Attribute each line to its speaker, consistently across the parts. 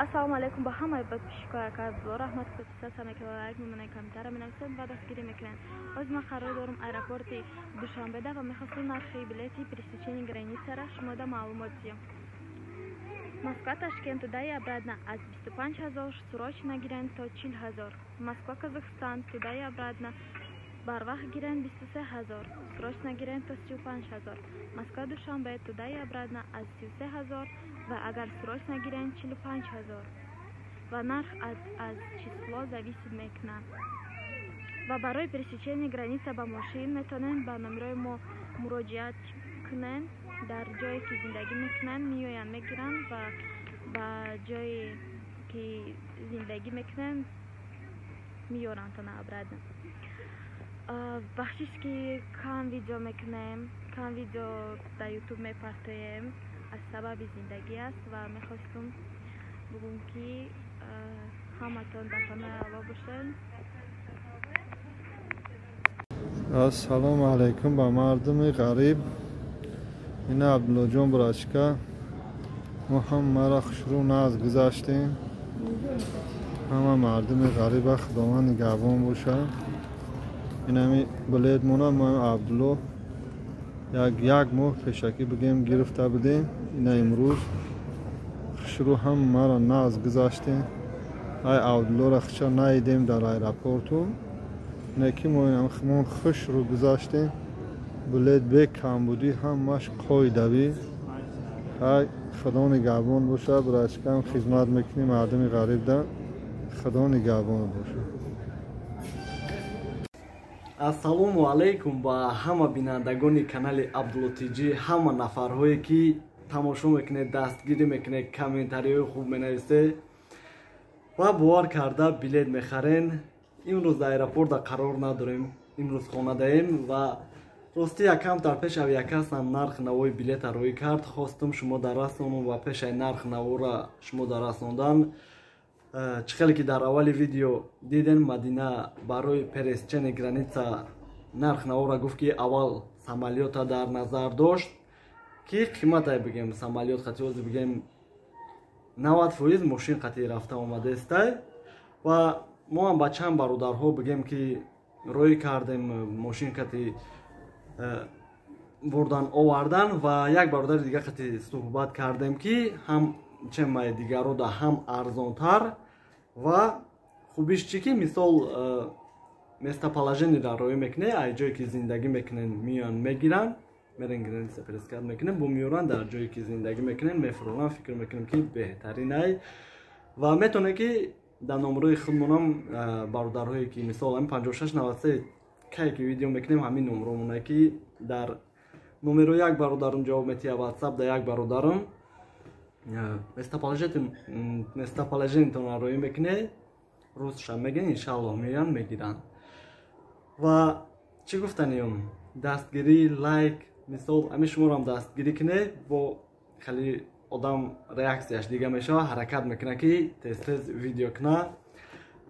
Speaker 1: Ассалому алайкум ба ҳамаи подписчикои ака Абдулло. Раҳмат, подписаться мекунед, лайк мемонед, комментария менависед ва дастгирӣ мекунед. Ҳозир ман қарор дорам аэропорти Душанбеда ва мехостам нархи билети пересечения границара шумода маълумот диҳам. Москва Ташкент туда и обратно аз 25 ҳазор, срочно гирен, то 40 ҳазор. Москва Казахстан туда и обратно барвақт гирен, 23 ҳазор, срочно гирен, то 35 ҳазор. Москва Душанбе туда и обратно аз 33 ҳазор ва агар срочно гирен, 45 ҳазор. Ва нарх аз число зависит мекунад. Ва барои пересечения граница ба мошин метавонед ба номерои мо муроҷиат кунед. Дар ҷое ки зиндагӣ мекунанд, меоянд, мегиранд ва ба ҷое ки зиндагӣ мекунанд, меёранд обратно. Бахшиш, ки кам видео мекунем, кам видео дар Ютуб мепартоем, аз сабаби зиндагӣ аст. Ва мехостум бугум, ки ҳаматон дар паноҳи Аллоҳ бошед.
Speaker 2: Ассалому алайкум ба мардуми ғариб. Ина Абдуллоҷон братишка, мо ҳамаро хушрӯ наз гузаштем. Ҳама мардуми ғариба Худованд нигаҳбон бошад. Инами билетмона мо Абдулло як моҳ пешакӣ бигем гирифта будем. Ина имрӯз хушрӯ ҳамаро наз гузаштем. Ай Абдуллоро хича наидем дар аэропорту, не ки мо инамон хушрӯ гузаштем. Билет бе камбудӣ, ҳамаш қоидавӣ. Ҳай, Худо нигаҳбон бошад. Братишкам, хизмат мекунӣ мардуми ғарибда, Худо нигаҳбон бошад.
Speaker 3: Ассалому алайкум ба ҳама бинандагони канали Абдулло Тҷ, ҳама нафарҳое ки тамошо мекунед, дастгирӣ мекунед, комментариҳои хуб менависед ва бовар карда билет мехарен. Имрӯз дар аэропорта қарор надорем, имрӯз хонадаем. Ва ростӣ, якам дар пеш авиакассам нарх навои билета рӯй кард, хостум шумо дар расонам ва пешаи нарх навора шумо дар расондан. Чӣ хеле ки дар аввали видео диден, Мадина барои пересечения граница нарх навора гуфт, ки аввал самолёта дар назар дошт, ки қиматай бигем самолёт қати ҳозир бигем 90% мошин қати рафта омадестай. Ва мо ҳам ба чанд бародарҳо бигем ки рӯй кардем, мошин қати бурдан овардан. Ва як бародари дига қати суҳбат кардем, ки ҳам чемаи дигарода ҳам арзонтар. Ва хубиш чӣ, ки мисол местоположениеро роӣ мекунед, ай ҷое ки зиндагӣ мекунен меоян, мегиранд, мерен, граница пересекать мекунем, бо меёранд, дар ҷое ки зиндагӣ мекунем мефуронанд. Фикр мекунем, ки беҳтаринай. Ва метавонед, ки дар номерои худмонам бародарҳое ки мисол ҳамин 56 93 кае ки видео мекунем, ҳамин номеромона, ки дар номеро як бародарам ҷавоб метиҳад, Ватсап да як бародарам, местоположениетонро роӣ мекунед, рӯзша мегӯен, иншааллоҳ меоянд, мегиранд. Ва чӣ гуфтаниём, дастгирӣ, лайк, мисол ҳамин шуморо дастгирӣ кунед, бо хеле одам реаксияш дига мешавад, ҳаракат мекунад, ки тез тез видео кунад.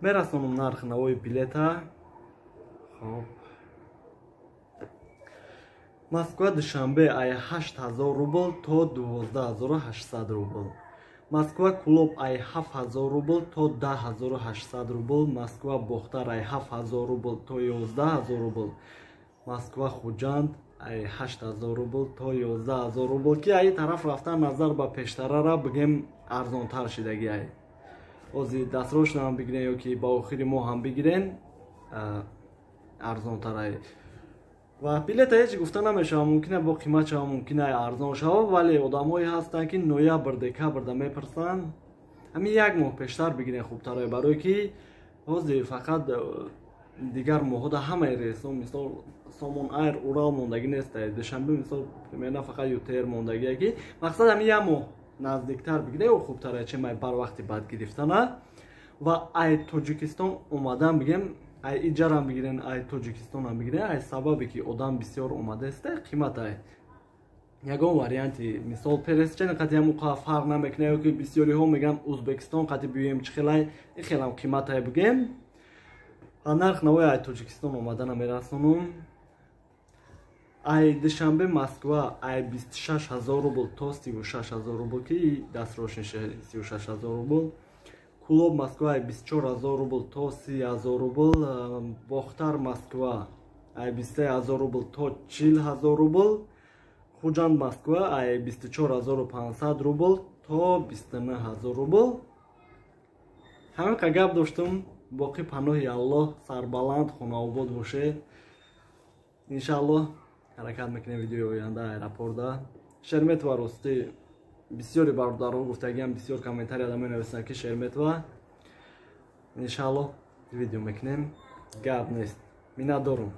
Speaker 3: Мерасонам нарх навои билета. Хоб, Москва Душанбе ай 8000 рубл то 12 800 рубл, Москва Кулоб ай 7000 рубл то 10 800 рубл, Москва Бохтар ай 7000 рубл то 11 000 рубл, Москва Хуҷанд ай 8000 рубл то 11 000 рубл, ки ай тараф рафтан назар ба пештарара бигем арзонтар шидаги. Ай ҳозир дастрочно бигирен ё ки ба охири моҳ ҳам бигирен, арзонтар ай. Ва билета ҳеҷ гуфта намешавад, мумкина бо қимат шава, мумкина арзон шава, вале одамҳое ҳастанд, ки ноябр, декабрда мепурсанд. Ҳамин як моҳ пештар бигирен хубтаре, барое ки ҳозир фақат дигар моҳода ҳамаи рейсҳо, мисол Сомон Айр, Урал мондагӣ нест, Душанбе мисол примерно фақат ЮТР мондагие, ки мақсад ҳамин як моҳ наздиктар бигире хубтаре, чем ай барвақти бад гирифтана. Ва ай Тоҷикистон омадан бигем, ай иҷарам бигирен, ай Тоҷикистонам бигирен, ай сабабе ки одам бисёр омадааста, қиматай. Ягон варианти, мисол пересечение қати ҳам уқа фарқ намекунад, ё ки бисёриҳо мегӯянд, Узбекистон қати биёем, чӣ хелай, ин хелам қиматай бигем. Нарх навои ай Тоҷикистон омадана мерасонум. Ай Душанбе Москва ай 26 000 рубл то 36 000 рубл, ки дастрочный 36 000 рубл. Кулоб Москва ай 24 000 рубл то 30 000 рубл. Бохтар Москва ай 23 000 рубл то 40 000 рубл. Хуҷанд Москва ай 24 500 рубл то 29 000 рубл. Ҳамин қа гап доштум. Боқӣ паноҳи Аллоҳ, сарбаланд, хонаобод бошед. Иншааллоҳ, ҳаракат мекунем видеои оянда аэропорта Шереметьево. Ростӣ, бисёри бародарҳо гуфтагиам, бисёр комментарияда менависанд, ки Шереметьево. Иншааллоҳ, видео мекунем, гап нест. Миннатдорум.